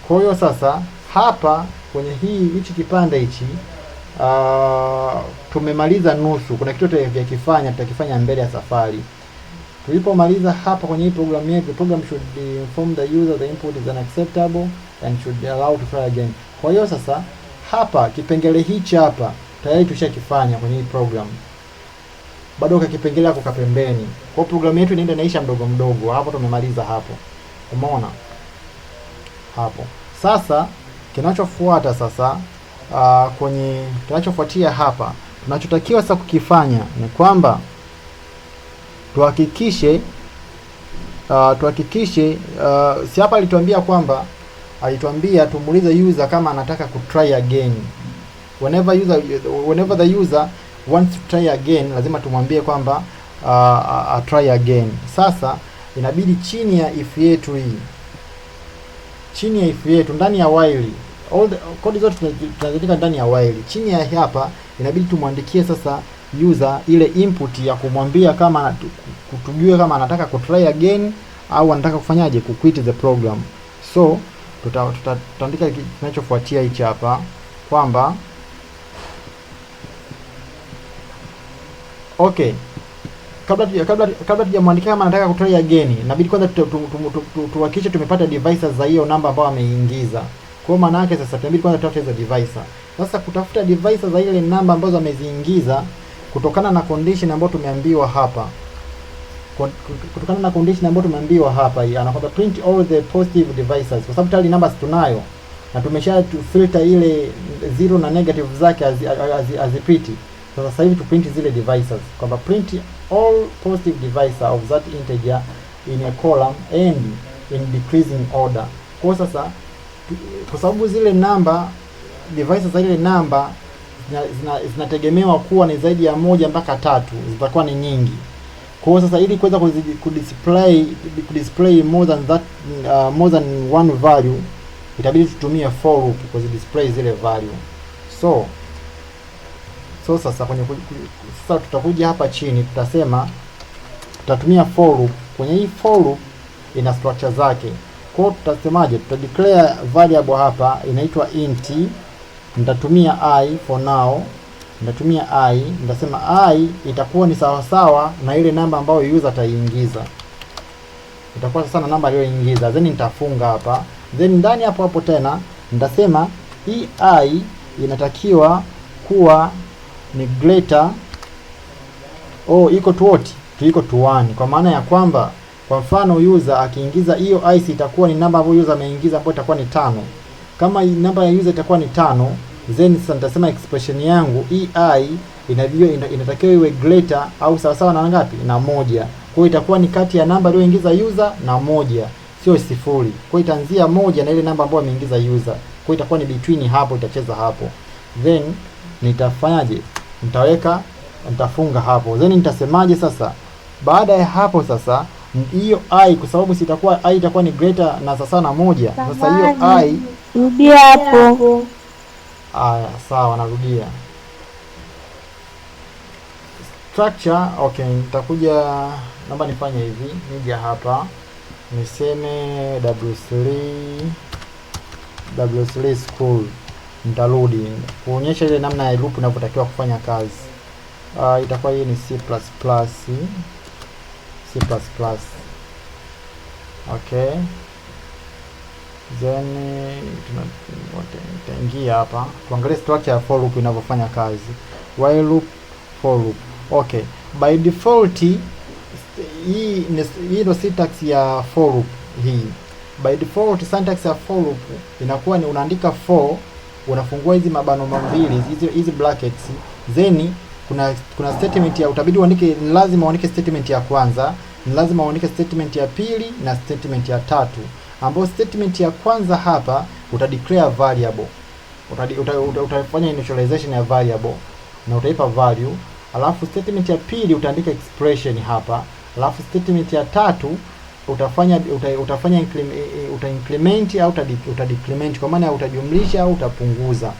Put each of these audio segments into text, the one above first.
Kwa hiyo sasa hapa kwenye hii hichi kipande hichi tumemaliza nusu. Kuna kitu tutakifanya, tutakifanya mbele ya safari. Tulipomaliza hapa kwenye hii program yetu, the program should inform the user the input is unacceptable and should allow to try again. Kwa hiyo sasa hapa kipengele hichi hapa tayari tushakifanya kwenye hii program, bado kakipengele hako kapembeni. Kwa hiyo program yetu inaenda inaisha mdogo mdogo, hapo tumemaliza hapo. Umeona hapo? Sasa kinachofuata sasa, kwenye kinachofuatia hapa tunachotakiwa sasa kukifanya ni kwamba tuhakikishe si hapa alituambia kwamba alituambia tumuulize user kama anataka kutry again. Whenever the user wants to try again, lazima tumwambie kwamba try again. Sasa inabidi chini ya if yetu hii, chini ya if yetu ndani ya while, all the code zote tunaziandika ndani ya while. Chini ya hapa inabidi tumwandikie sasa user ile input ya kumwambia kama tujue kama anataka kutry again au anataka kufanyaje, kuquit the program. So tutaandika kinachofuatia hichi hapa kwamba okay, kabla tujamwandikia kama anataka kutry again, inabidi kwanza tuhakikishe tumepata devices za hiyo namba ambayo ameingiza. Kwa maana yake sasa tunabidi kwanza tutafute hizo devices. Sasa kutafuta devices za ile namba ambazo ameziingiza kutokana na condition ambayo tumeambiwa hapa. Kutokana na condition ambayo tumeambiwa hapa hii, anakwambia print all the positive devices, kwa sababu tayari numbers tunayo na tumesha filter ile zero na negative zake hazipiti. Sasa hivi tu print zile devices kwamba print all positive devices of that integer in a column and in decreasing order. Kwa sasa kwa sababu zile namba devices za ile namba zinategemewa kuwa ni zaidi ya 1 mpaka 3, zitakuwa ni nyingi. Kwa hiyo sasa ili kuweza kudisplay more than that, more than one value, itabidi tutumie for loop kuzidisplay zile value. So sasa kwenye sasa tutakuja hapa chini tutasema tutatumia for loop. Kwenye hii for loop ina structure zake. Kwa hiyo tutasemaje? Tuta declare variable hapa inaitwa int, nitatumia i for now, nitatumia i, nitasema i itakuwa ni sawa sawa na ile namba ambayo user ataiingiza. Itakuwa sasa na namba aliyoingiza, then nitafunga hapa. Then ndani hapo hapo tena nitasema hii i inatakiwa kuwa ni greater or equal to what? To equal to 1, kwa maana ya kwamba kwa mfano user akiingiza hiyo i itakuwa ni namba ambayo user ameingiza ambayo itakuwa ni 5. Kama namba ya user itakuwa ni 5, then sasa nitasema expression yangu hii i inatakiwa iwe greater au sawa sawa na ngapi? Na 1. Kwa hiyo itakuwa ni kati ya namba aliyoingiza user na 1, sio 0. Kwa hiyo itaanzia 1 na ile namba ambayo ameingiza user. Kwa hiyo itakuwa ni between hapo, itacheza hapo. Then nitafanyaje? Nitaweka, nitafunga hapo. Then nitasemaje sasa? Baada ya hapo sasa hiyo i, kwa sababu sitakuwa i itakuwa ni greater na sasa na 1. Sasa hiyo i, rudia hapo. Aya, sawa, narudia. Structure, okay, nitakuja, naomba nifanye hivi, nije hapa niseme W3 school, nitarudi kuonyesha ile namna ya loop inavyotakiwa kufanya kazi. Itakuwa hii ni C plus plus, C plus plus. Okay. Then tutaingia hapa tuangalie structure ya for loop inavyofanya kazi. While loop, for loop. Okay, by default hii ndio syntax ya for loop hii. By default syntax ya for loop inakuwa ni unaandika for, unafungua hizi mabano mawili, hizi brackets, then kuna statement ya utabidi uandike, lazima uandike statement ya kwanza, lazima uandike statement ya pili na statement ya tatu. Ambapo statement ya kwanza hapa uta declare variable, utafanya initialization ya variable na utaipa value. Alafu statement ya pili utaandika expression hapa. Alafu statement ya tatu uta increment au uta decrement, kwa maana utajumlisha au utapunguza.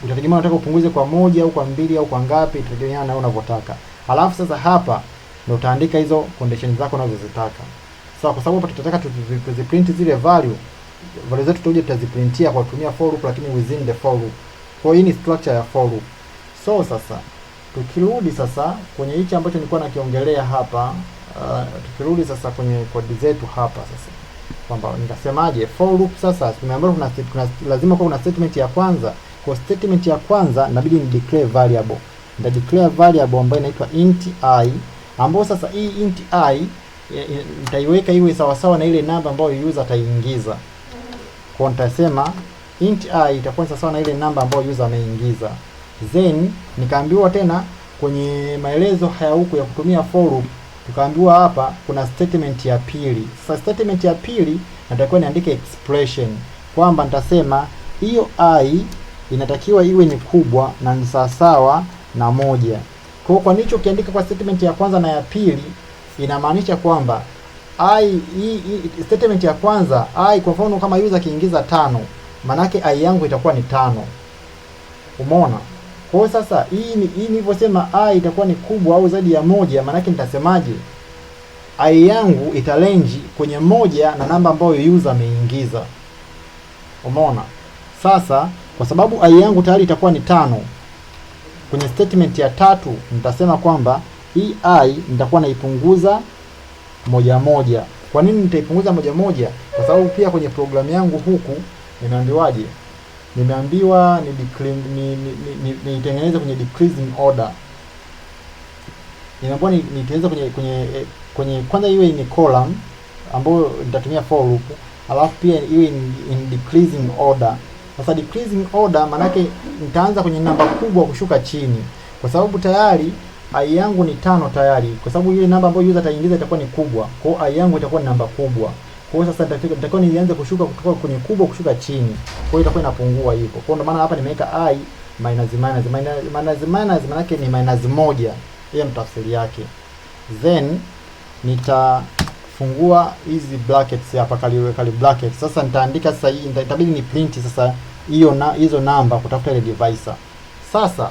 Utategemea unataka upunguze kwa 1 au kwa 2 au kwa ngapi, itategemea na unavyotaka. Alafu sasa hapa ndio utaandika hizo conditions zako unazozitaka. Sawa, kwa sababu hapa tutataka tuziprint zile value, Value zetu tutakuja tutaziprintia kwa kutumia for loop, lakini within the for loop. Kwa hiyo hii ni structure ya for loop. So sasa tukirudi sasa kwenye hichi ambacho nilikuwa nakiongelea hapa, tukirudi sasa kwenye kodi zetu hapa sasa kwamba nikasemaje for loop sasa tumeambiwa kuna lazima kuwa kuna statement ya kwanza. Kwa statement ya kwanza inabidi ni declare variable. Nita declare variable ambayo inaitwa int i, ambayo sasa hii int i nitaiweka iwe sawasawa na ile namba ambayo user ataiingiza. Kwa nitasema int i itakuwa sawasawa na ile namba ambayo user ameingiza. Then nikaambiwa tena kwenye maelezo haya huku ya kutumia for loop, tukaambiwa hapa kuna statement ya pili. Sasa statement ya pili natakiwa niandike expression kwamba nitasema hiyo i inatakiwa iwe ni kubwa na ni sawasawa na 1. Kwa hiyo kwa nilichokiandika kwa statement ya kwanza na ya pili inamaanisha kwamba i statement ya kwanza i, kwa mfano kama user akiingiza 5, manake i yangu itakuwa ni 5. Umeona? Kwa hiyo sasa hii nilivyosema i itakuwa ni kubwa au zaidi ya 1, manake nitasemaje? I yangu itarange kwenye 1 na namba ambayo user ameingiza. Umeona? Sasa kwa sababu i yangu tayari itakuwa ni 5, kwenye statement ya tatu nitasema kwamba hii i nitakuwa naipunguza 1 1. Kwa nini nitaipunguza 1 1? Kwa sababu pia kwenye programu yangu huku nimeambiwaje? Nimeambiwa nitengeneze kwenye decreasing order. Nimeambiwa nitengeneze kwenye kwanza iwe ni column ambayo nitatumia for loop, alafu pia iwe in decreasing order. Sasa decreasing order maana yake nitaanza kwenye namba kubwa kushuka chini, kwa sababu tayari i yangu ni 5 tayari, kwa sababu ile namba ambayo user ataingiza itakuwa ni kubwa. Kwa hiyo i yangu itakuwa ni namba kubwa. Kwa hiyo sasa nitakuwa nianze kushuka kutoka kwenye kubwa kushuka chini. Kwa hiyo itakuwa inapungua hivyo. Kwa hiyo ndio maana hapa nimeweka i minus minus minus minus minus, maana yake ni minus 1. Hiyo ni tafsiri yake. Then nitafungua hizi brackets hapa, kali brackets. Sasa nitaandika sasa hii, itabidi ni print sasa hiyo na hizo namba kutafuta ile divisor. Sasa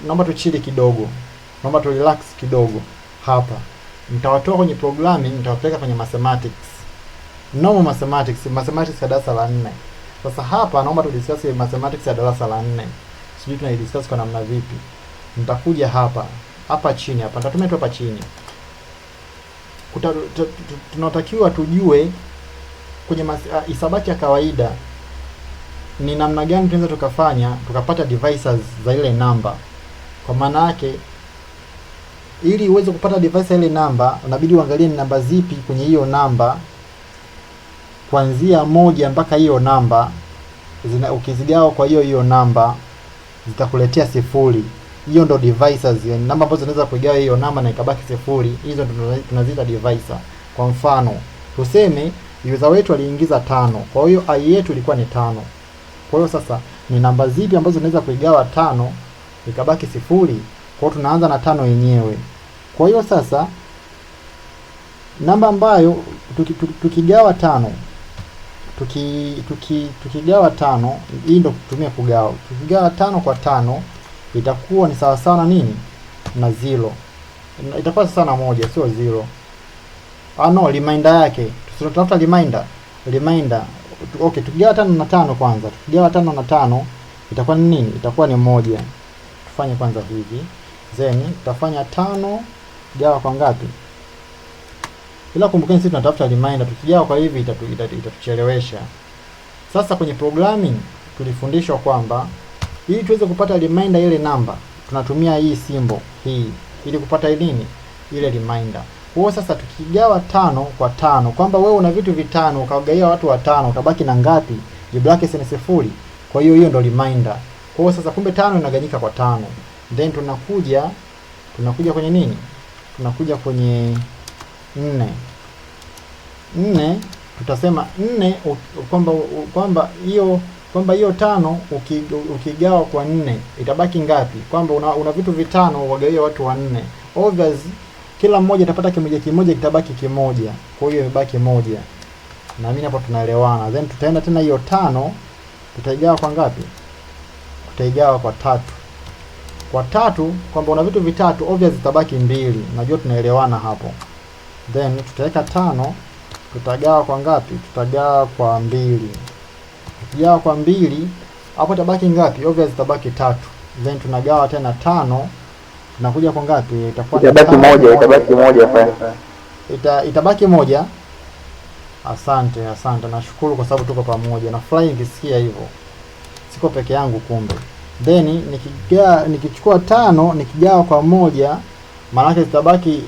naomba tuchili kidogo, naomba tu relax kidogo hapa. Nitawatoa kwenye programming, nitawapeleka kwenye mathematics. Normal mathematics, mathematics ya darasa la 4. Sasa hapa naomba tu discuss mathematics ya darasa la 4. Sijui tunaidiscuss kwa namna vipi. Nitakuja hapa, hapa chini hapa, nitatumia tu hapa chini. Tunatakiwa tujue kwenye hisabati ya kawaida ni namna gani tunaweza tukafanya tukapata divisors za ile namba. Kwa maana yake ili uweze kupata divisor ile namba unabidi uangalie ni namba zipi kwenye hiyo namba kuanzia 1 mpaka hiyo namba zina, ukizigawa kwa hiyo namba zitakuletea 0. Hiyo ndo divisors, yani namba ambazo zinaweza kuigawa hiyo namba na ikabaki 0, hizo ndo tunaziita divisor. Kwa mfano tuseme user wetu aliingiza 5, kwa hiyo i yetu ilikuwa ni 5. Kwa hiyo sasa ni namba zipi ambazo zinaweza kuigawa 5 ikabaki 0? Kwa hiyo tunaanza na 5 yenyewe. Kwa hiyo sasa namba ambayo tukigawa 5, tukigawa 5, hii ndio kutumia kugawa. Tukigawa 5 kwa 5 itakuwa ni sawa sawa na nini? Na 0. Itakuwa sawa na 1, sio 0. Ah no, remainder yake. Tunatafuta remainder. Remainder. Okay, tukigawa 5 na 5 kwanza. Tukigawa 5 na 5 itakuwa ni nini? Itakuwa ni 1. Tufanye kwanza hivi. Then tutafanya 5 gawa kwa ngapi? Ila kumbukeni sisi tunatafuta remainder, tukigawa kwa hivi itatuchelewesha. Sasa kwenye programming tulifundishwa kwamba ili tuweze kupata remainder ile namba tunatumia hii symbol hii ili kupata nini? Ile remainder. Kwa hiyo sasa tukigawa 5 kwa 5, kwamba wewe una vitu vitano ukagaia watu watano utabaki na ngapi? Jibu lake ni 0. Kwa hiyo hiyo ndo remainder. Kwa hiyo sasa kumbe 5 inagawanyika kwa 5. Then tunakuja kwenye nini? Tunakuja kwenye 4. 4 tutasema 4 kwamba hiyo 5 ukigawa kwa 4 itabaki ngapi? Kwamba una vitu vitano uwagawie watu wanne. Obvious kila mmoja atapata kimoja kimoja, kitabaki kimoja. Kwa hiyo imebaki 1. Na mimi hapo tunaelewana. Then tutaenda tena hiyo 5 tutaigawa kwa ngapi? Tutaigawa kwa 3. Kwa 3 kwamba una vitu vitatu, obvious zitabaki 2. Najua tunaelewana hapo. Then tutaweka 5 Tutagawa kwa ngapi? Tutagawa kwa 2. Tukigawa kwa 2 hapo itabaki ngapi? Obviously itabaki 3. Then tunagawa tena 5, tunakuja kwa ngapi? Itakuwa ni Itabaki 5. 1, itabaki 1 fa. Itabaki 1. Asante, asante. Nashukuru kwa sababu tuko pamoja. Nafurahi nikisikia hivyo. Siko peke yangu kumbe. Then nikichukua 5 nikigawa kwa 1, maana yake zitabaki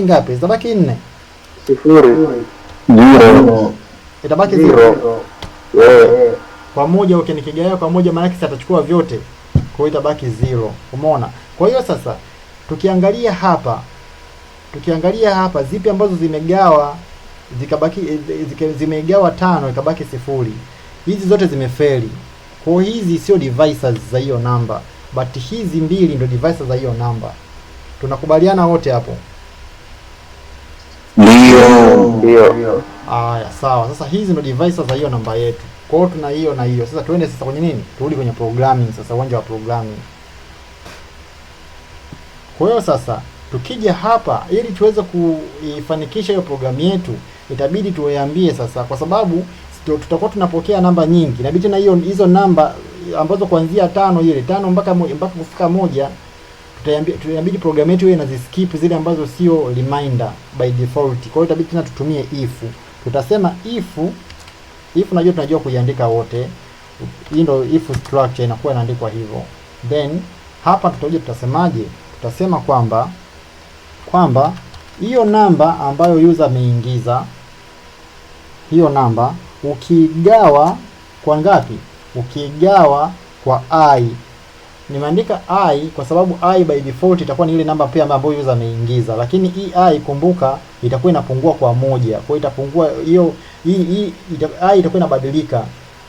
ngapi? Zitabaki 4. 0. 0. Itabaki 0. 0. Kwa 1, okay, nikigawa kwa 1 maana yake atachukua vyote. Kwa hiyo itabaki 0. Umeona? Kwa hiyo sasa tukiangalia hapa zipi ambazo zimegawa zikabaki, zimegawa 5 ikabaki 0. Hizi zote zimefeli. Kwa hiyo hizi sio divisors za hiyo namba, but hizi mbili ndio divisors za hiyo namba. Tunakubaliana wote hapo? Ndio. Ndio. Haya, sawa. Sasa hizi ndio divisors za hiyo namba yetu. Kwa hiyo tuna hiyo na hiyo. Sasa tuende sasa kwenye nini? Turudi kwenye programming sasa, uwanja wa programming. Kwa hiyo sasa tukija hapa ili tuweze kuifanikisha hiyo programu yetu, itabidi tuiambie sasa, kwa sababu tutakuwa tunapokea namba nyingi. Inabidi tena hizo namba ambazo kuanzia 5 ile 5 mpaka kufika 1, tutabidi programu yetu iwe inaziskip zile ambazo sio reminder by default. Kwa hiyo itabidi tena tutumie if. Tutasema if najua tunajua kuiandika wote. Hii ndio if structure inakuwa inaandikwa hivyo. Then hapa tutakuja tutasemaje? Tutasema kwamba hiyo namba ambayo user ameingiza, hiyo namba ukigawa kwa ngapi? Ukigawa kwa i. Nimeandika i kwa sababu i by default itakuwa ni ile namba pia ambayo user ameingiza, lakini hii i kumbuka itakuwa inapungua kwa 1. Kwa hiyo itapungua hiyo hii i itakuwa inabadilika.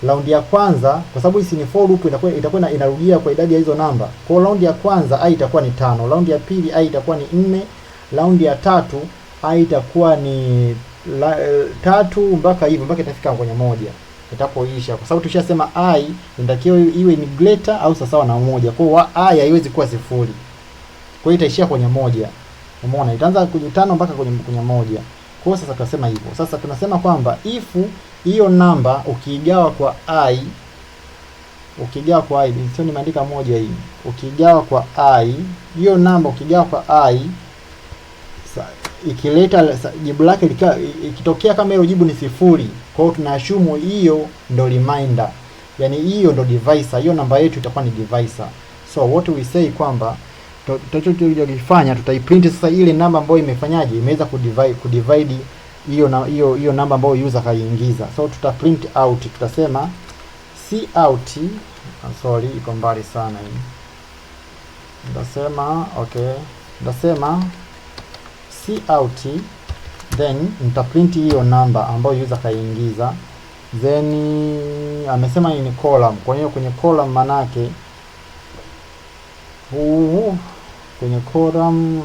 Round ya kwanza kwa sababu hii ni for loop itakuwa inarudia kwa idadi ya hizo namba. Kwa hiyo round ya kwanza i itakuwa ni 5, round ya pili i itakuwa ni 4, round ya tatu i itakuwa ni 3 mpaka hivyo mpaka itafika kwenye 1 itapoisha, kwa sababu tushasema i inatakiwa iwe ni greater au sawa na 1. Kwa hiyo i haiwezi kuwa 0. Kwa hiyo itaishia kwenye 1. Umeona, itaanza kwenye 5 mpaka kwenye 1. Kwa hiyo sasa tunasema hivyo. Sasa tunasema kwamba if hiyo namba ukiigawa kwa i, ukigawa kwa i, sio nimeandika 1 hii. Ukigawa kwa i, hiyo namba ukigawa kwa i, ikileta jibu lake ikitokea kama hilo jibu ni 0, kwa hiyo tunaashumu hiyo ndo reminder. Yaani hiyo ndo divisor, hiyo namba yetu itakuwa ni divisor. So what we say kwamba tutachokifanya tutaiprint sasa ile namba ambayo imefanyaje, imeweza kudivide hiyo namba ambayo user kaiingiza. So tuta print out, tutasema cout, sorry iko mbali sana hii. Nitasema okay, nitasema cout, then nitaprint hiyo namba ambayo user kaiingiza. Then amesema ni column, kwa hiyo kwenye column manake kwenye column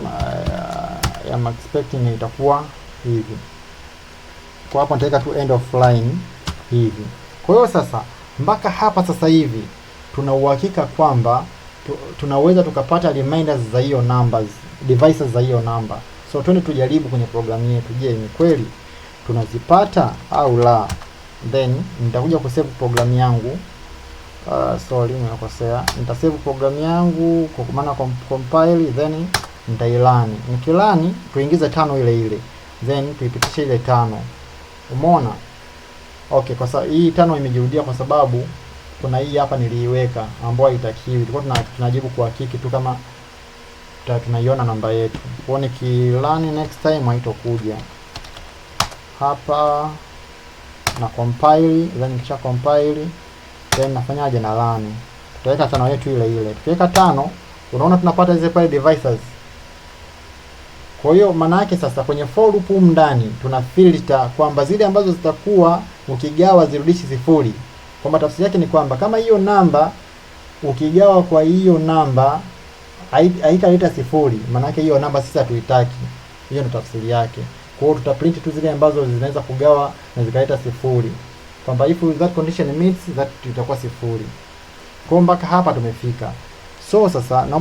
I'm expecting itakuwa hivi. Kwa hapo nitaweka tu end of line hivi. Kwa hiyo sasa mpaka hapa sasa hivi tuna uhakika kwamba tunaweza tukapata reminders za hiyo numbers, devices za hiyo namba. So twende tujaribu kwenye programu yetu, je, ni kweli tunazipata au la? Then nitakuja kusave programu yangu. Sorry nimekosea. Nitasave programu yangu kwa maana compile, then nitairun. Nikirun tuingize 5 ile ile, then tuipitishe ile 5. Umeona? Okay, kwa sababu hii 5 imejirudia kwa sababu kuna hii hapa niliiweka ambayo haitakiwi. Tulikuwa tunajibu kuhakiki tu kama tunaiona namba yetu. Kwa hiyo nikirun next time haitokuja. Hapa na compile, then nikisha compile then nafanyaje na run. Tutaweka 5 yetu ile ile. Tukiweka 5 unaona tunapata zile pale devices. Kwa hiyo maana yake sasa kwenye for loop humu ndani tuna filter kwamba zile ambazo zitakuwa ukigawa zirudishi 0. Kwamba tafsiri yake ni kwamba kama hiyo namba ukigawa kwa hiyo namba haitaleta 0, maana yake hiyo namba sisi hatuitaki. Hiyo ndio tafsiri yake. Kwa hiyo tutaprint tu zile ambazo zinaweza kugawa na zikaleta 0. Kwamba if that condition meets that itakuwa 0. Kwa hiyo mpaka hapa tumefika. So sasa